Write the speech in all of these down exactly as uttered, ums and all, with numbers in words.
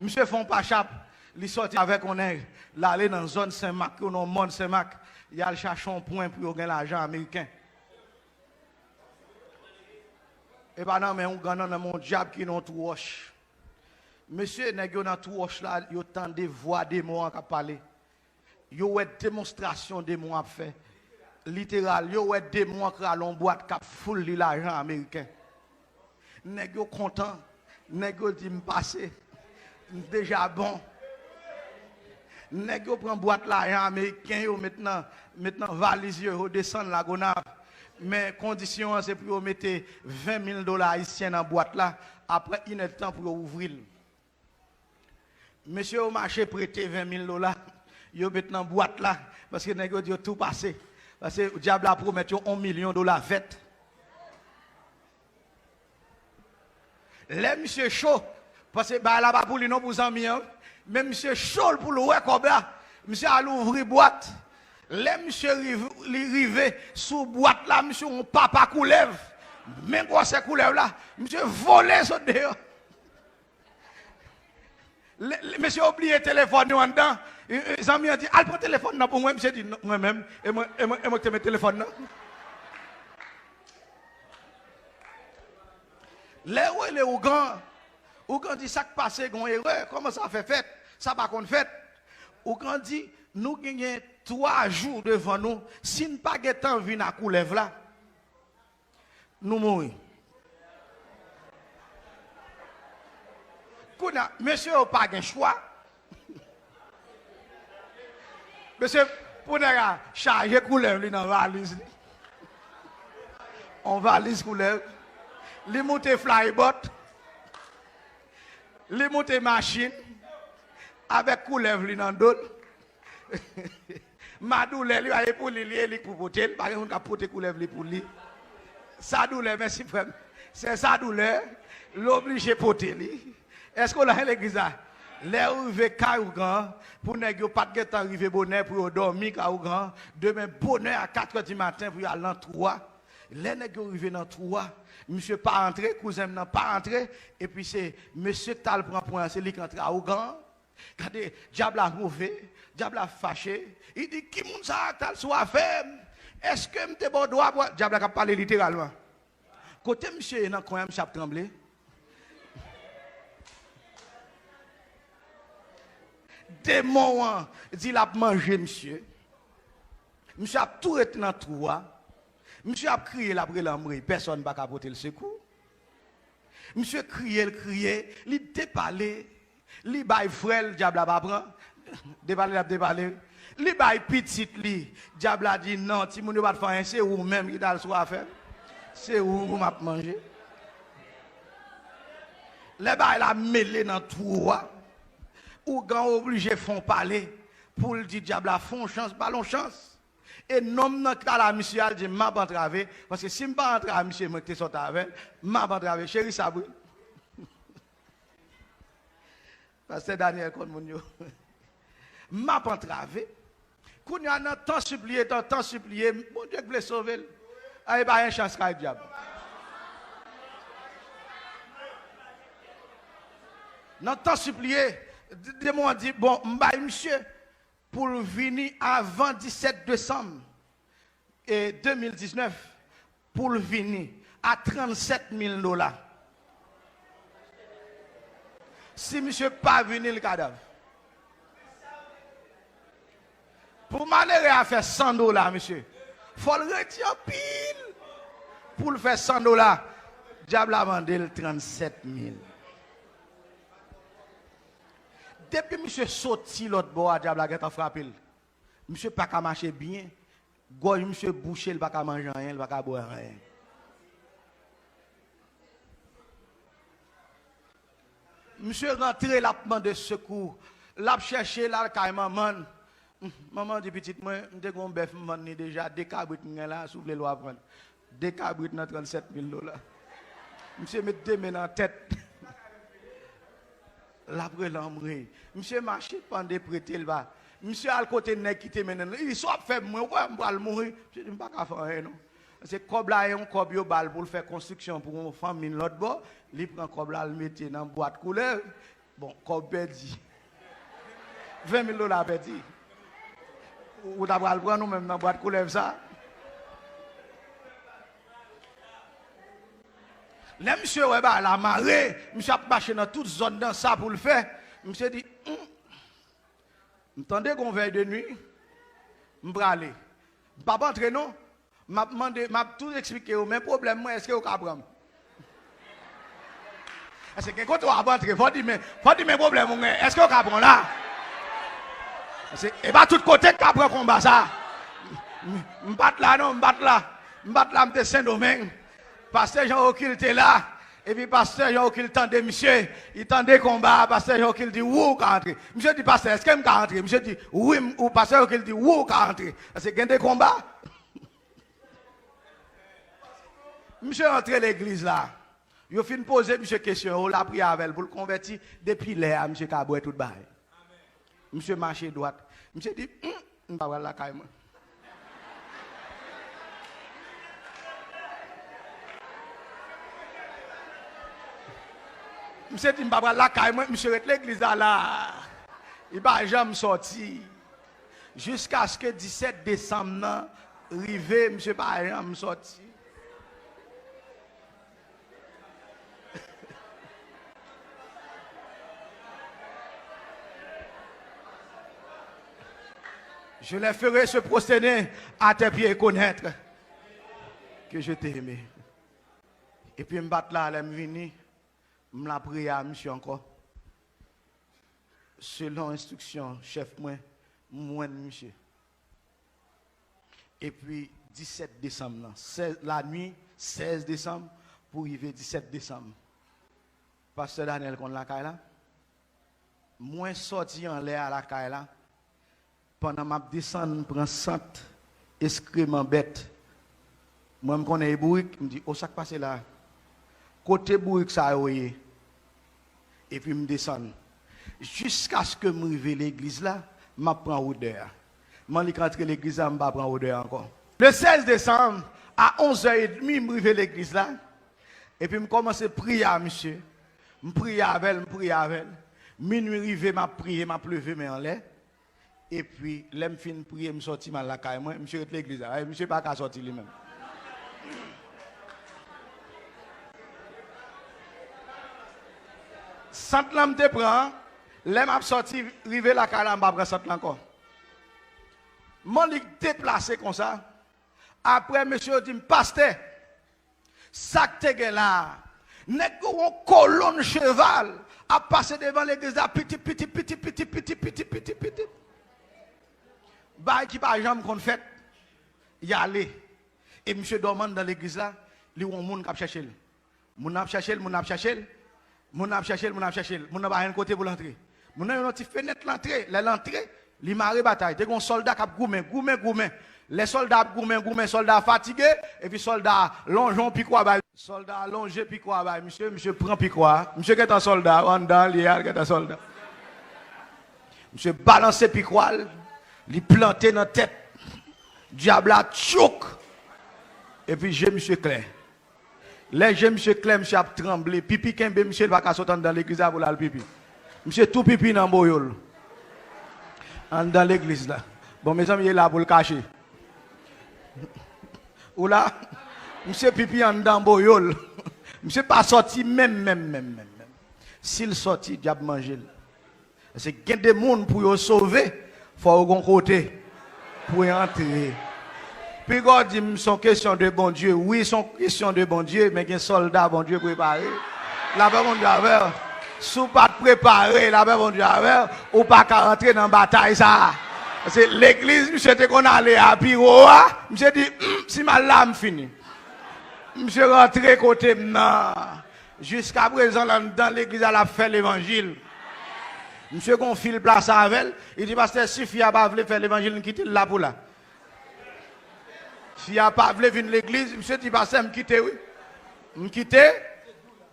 Misye fè yon pachap, li sòti avèk yon nèg, l ale nan zòn Senmak, yo nan mòn Senmak, y al chache yon pwen pou yo gen lajan ameriken. E pa nan men ougan nan, nan men yon dyab ki nan yon twou wòch. Mesye, nèg yo nan twou wòch la, yo tande vwa demon an k ap pale. Yo wè demonstrasyon demon ap fè. Literal, yo wè demon an k rale yon bwat k ap foul li lajan ameriken. Nèg yo kontan. Nèg yo di, "M pase. M deja bon." Nèg yo pran bwat lajan ameriken yo, met nan, met nan valiz yo, yo desann Lagonav. Men kondisyon an, se pou yo mete ven mil dola ayisyen nan bwat la. Apre inèdtan pou yo ouvri l. Mesye yo mache prete ven mil dola, yo met nan bwat la, paske nèg yo di yo tou pase. Paske dyab la pwomèt yo yon milyon dola vèt. Lè misye cho, paske bagay la pa pou li non, pou zanmi an, men misye cho l pou l wè kòb la, misye al ouvri bwat. Lè misye riv-, li rive sou bwat la, misye yon papa koulèv, men gwosè koulèv la, misye vole sot deyò. Le, le, mesye yo bliye telefòn yo anndan. E, e, zanmi an di, "Al pran telefòn nan pou mwen." Misye di, "Non, mwen menm, e mwen, e mwen, e mwen ki te met telefòn nan." Lè yo rele ougan, ougan di, "Sa k pase, gon erè, kòman sa fè fèt? Sa pa konn fèt." Ougan di, "Nou genyen twa jou devan nou, si n pa gentan vin a koulèv la, nou mouri." Kounye a, mesye yo pa gen chwa. Mesye, pou nèg la chaje koulèv li nan valiz li. On valiz koulèv. Li moute flybot. Li moute machin. Avèk koulèv li nan do l. Ma doulè li, pa e pou li, li e li k pou pote l. Pa gen moun k ap pote koulèv li pou li. Sa doulè, mèsi frè m. Se sa doulè, l oblije pote li. Èske w la legliz la? Lè yo rive kay ougan, pou nèg yo pa t gentan rive bonè pou yo dòmi kay ougan, demen bonè a katrè di maten pou yo al nan twou a. Lè nèg yo rive nan twou a, misye pa antre, kouzen m nan pa antre, epi se mesye k t al pran pwen an, se li k antre a ougan an. Gade, dyab la move, dyab la fache. Li di, "Ki moun sa a k t al sou afè m? Èske m te ba w dwa pou w al?" Dyab la k ap pale literalman. Kote misye ye nan kwen an, misye ap tranble. Demon an di l ap manje misye. Misye ap tou ret nan twou a. Misye ap kriye, l ap rele anmwey. Pèsòn pa ka pote l sekou. Misye kriye, l kriye, li depale, li bay frè l, dyab la pa pran. Depale, l ap depale. Li bay pitit li, dyab la di, "Non, timoun yo pa t fè anyen, se ou menm ki t al sou afè m. Se ou m ap manje." Lè bagay la mele nan twou a, ougan oblije fè yon pale pou l di dyab la, "Fè yon chans, ba l yon chans." E nonm nan k t al a misye a, l di, "M ap antrave, paske si m pa antrave misye, mwen ki te sòti avè l, m ap antrave." Cheri Sabrina. Pastè Daniel konn moun yo. "M ap antrave." Kounye a, nan tan sipliye, tan, tan sipliye, Bondye k vle sove l. A, e pa gen chans kay dyab. Nan tan sipliye, d-, demon an di, "Bon, m bay misye pou l vini avan disèt desanm, e, de mil diznèf, pou l vini a trannsèt mil dola. Si misye pa vini, l kadav." Pou malere a fè san dola, mesye, fò l redi anpil. Pou l fè san dola, dyab la mande l trannsèt mil. Depi misye soti lòt bò a, dyab la gentan frape l. Misye pa ka mache byen. Gòj misye bouche, l pa ka manje anyen, l pa ka bwè anyen. Misye rantre, l ap mande sekou. L ap chèche, l al kay manman l. Manman di, "Pitit mwen, m te gen yon bèf m vann li deja, de kabrit m gen la, si w vle l w a pran l." De kabrit nan trannsèt mil dola. Misye met de men nan tèt. L ap rele anmwey. Misye mache pande prete l pa. Misye al kote nèg ki te mennen l. Li di, "Sa w ap fè mwen, ou kwè m pral mouri?" Misye di, "M pa ka fè anyen non." Se kòb la, e yon kòb yo ba l pou l fè konstriksyon pou yon fanmi lòt bò. Li pran kòb la, l mete nan bwat koulèv. Bon, kòb pèdi. Ven mil dola pèdi. Ou, ou ta pral pran nou menm nan bwat koulèv sa? Lè misye wè bagay la mare, misye ap mache nan tout zòn nan sa pou l fè. Misye di, "Hmm, m tande gon vèy de nwi, m prale. M p ap antre non. M ap mande, m ap tou eksplike yo, men pwoblèm mwen, èske yo ka pran m?" Paske gen kote w ap antre, fò di, men, fò di, men pwoblèm ou gen, èske yo ka pran w la? Paske e pa tout kote k ka pran konba sa. M, m pa t la non, m pa t la. M pa t la, m te Sendomeng. Pastè Jean Ocul te la. Epi pastè Jean Ocul tande misye. Li tande konba a, pastè Jean Ocul di, "Wi, ou ka antre." Misye di, "Pastè, èske m ka antre?" Misye di, "Wi, m, ou," pastè Jean Ocul di, "Wi, ou ka antre." Paske gen de konba. Misye antre legliz la. Yo fin poze misye kesyon, yo lapriyè avè l pou l konvèti. Depi lè a, misye ka bwè tout bagay. Misye mache dwat. Misye di, "Hmm, m pa pral lakay mwen." Misye di, "M pa pral lakay mwen." Misye ret legliz la la. Li pa janm sòti. Jiskaske disèt desanm nan rive, misye pa janm sòti. Je les ferai se prosterner à tes pieds et connaître que je t'ai aimé. Epi m pa t la, lè m vini, m lapriyè a misye ankò. Selon enstriksyon chèf mwen, m jwenn misye. Epi disèt desanm nan, sèz, lanwit sèz desanm pou rive disèt desanm, pastè Daniel konn lakay la. Mwen sòti anlè a lakay la, pandan m ap desann, m pran sant eskreman bèt. Mwen, m konnen e bourik, m di, "O, sa k pase la? Kote bourik sa yo ye?" Epi m desann. Jiskaske m rive legliz la, m ap pran odè a. M annik antre legliz la, m pa pran odè a ankò. Le sèz desanm, a onzè edmi, m rive legliz la. Epi m kòmanse priye a misye. M priye avè l, m priye avè l. Minwi rive, m ap priye, m ap leve men anlè. Epi, lè m fin priye, m sòti, m al lakay mwen. Misye ret legliz la. Misye pa ka sòti li menm. Sant lan m te pran an, lè m ap sòti, rive lakay la, m pa pran sant lan ankò. M annik deplase konsa. Apre, mesye yo di m, "Pastè, sa k te gen la a? Nèg yo yon kolonn cheval ap pase devan legliz la, pitip, pitip, pitip, pitip, pitip, pitip, pitip, pitip." Bagay ki pa janm konn fèt. Y ale. E misye dòmi anndan legliz la, li wè yon moun k ap chèche l. Moun nan ap chèche l, moun nan ap chèche l. Moun nan ap chèche l, moun nan ap chèche l. Moun nan pa jwenn kote pou l antre. Moun nan jwenn yon ti fenèt, l antre. Lè l antre, li mare batay. Te gen yon sòlda k ap goumen, goumen, goumen. Lè sòlda ap goumen, goumen, sòlda a fatige, epi sòlda a lonje yon pikwa bay. Sòlda a lonje pikwa bay misye, misye pran pikwa a. Misye gentan sòlda, anndan li ye a, l gentan sòlda. Misye balanse pikwa l, li plante nan tèt dyab la, tchouk! Epi je misye klè. Lè je misye klè, misye ap tranble. Pipi kenbe misye, li pa ka sot anndan legliz la pou l al pipi. Misye tou pipi nan boyo l. Anndan legliz la. Bon, mezanmi, e la pou l kache. Ou la? Misye pipi anndan boyo l. Misye pa sòti menm, menm, menm, menm, menm. Si l sòti, dyab manje l. Paske gen de moun pou yo sove, fò yo gon kote pou yo antre. Piga w di m se yon kesyon de Bondye. Wi, se yon kesyon de Bondye, men gen sòlda Bondye prepare. Lapè Bondye avè w. Si w pa t prepare, lapè Bondye avè w, ou pa ka rantre nan batay sa a. Paske legliz misye te konn ale a pi wo a, misye di, "Hmm, si m al la, m fini." Misye rantre kote m nan. Jiskaprezan, l anndan legliz la, l ap fè levanjil. Misye gon fi l plase avè l. Li di, "Pastè, si fi a pa vle fè levanjil, n kite l la pou la." Fi a pa vle vin legliz. Misye di, "Pastè, m kite, wi. M kite."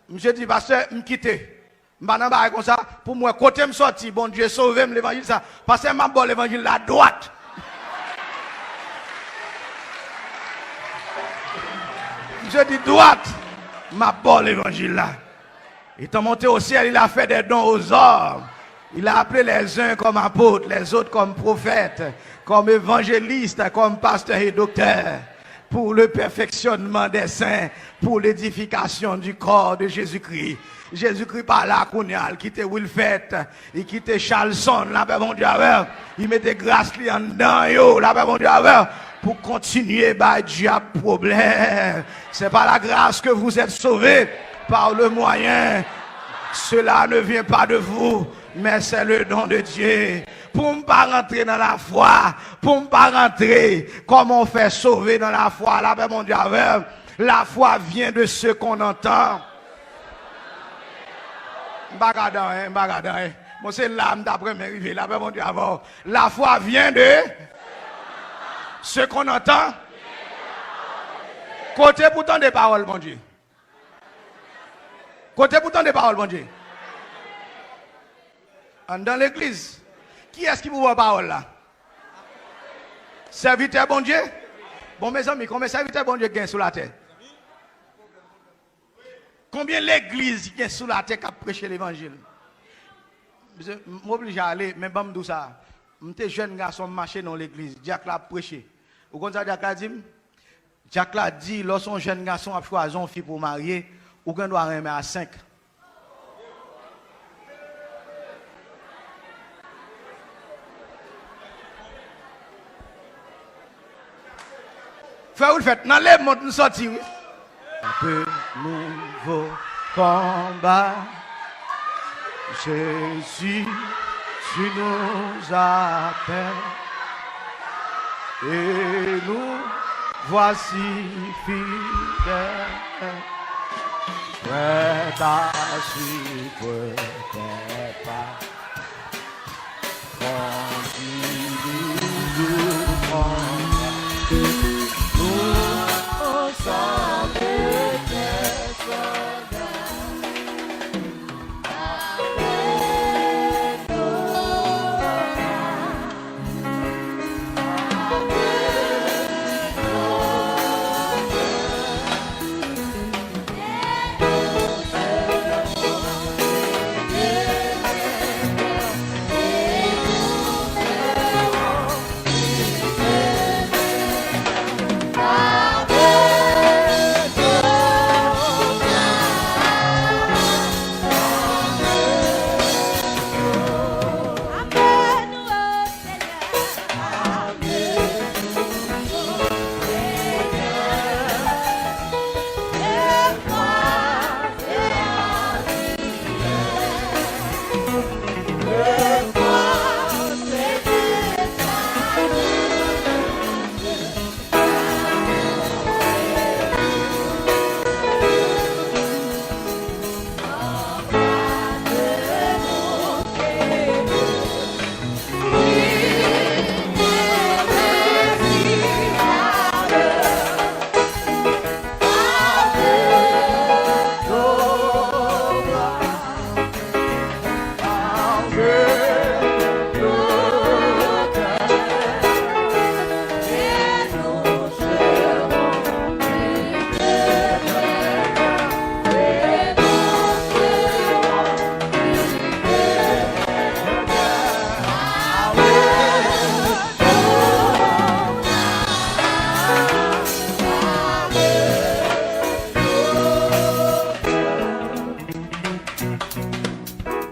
Misye di, "Pastè, m kite. M pa nan bagay konsa. Pou m wè kote m sòti, Bondye sove m, levanjil sa. Pastè, m ap ba w levanjil la dwat." Misye di, "Dwat, m ap ba w levanjil la." Étant monté au ciel, il a fait des dons aux hommes. Il a appelé les uns comme apôtres, les autres comme prophètes, comme évangélistes, comme pasteurs et docteurs, pour le perfectionnement des saints, pour l'édification du corps de Jésus-Christ. Jezikri pa la kounye a, li kite Wilfèt, li kite Charlson, lapè Bondye avè w, li mete gras li anndan yo, lapè Bondye avè w, pou kontinye bay dyab pwoblèm. C'est par la grâce que vous êtes sauvés, par le moyen. Cela ne vient pas de vous, mais c'est le don de Dieu. Pou m pa rantre nan lafwa, pou m pa rantre, kòman w fè sove nan lafwa, lapè Bondye avè w. La foi vient de ce qu'on entend. M pa ka di anyen, m pa ka di anyen. Bon, se la m t ap renmen rive, lapè Bondye avè w. La foi vient de ce qu'on entend. Kote pou tande pawòl Bondye? Kote pou tande pawòl Bondye? Anndan legliz. Kiyès ki pou ba w pawòl la? Sèvitè Bondye? Bon, mezanmi, konbyen sèvitè Bondye gen sou latè? Konbyen legliz gen sou latè k ap preche levanjil? M oblije ale, men ban m di w sa. M te jèn gason, m mache nan yon legliz. Dyak la ap preche. Ou konn sa dyak la di m? Dyak la di, lè w se yon jèn gason ap chwazi yon fi pou w marye, ou gen dwa renmen a senk. Frè Wilfèt, nan lemonn m sòti, wi. Un peu nouveau combat. Jésus, tu nous appelles et nous voici fidèles, prêts à suivre tes pas. Continue de prendre nous ensemble, tes soldats.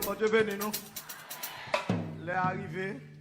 Bondye beni nou. Lè a rive.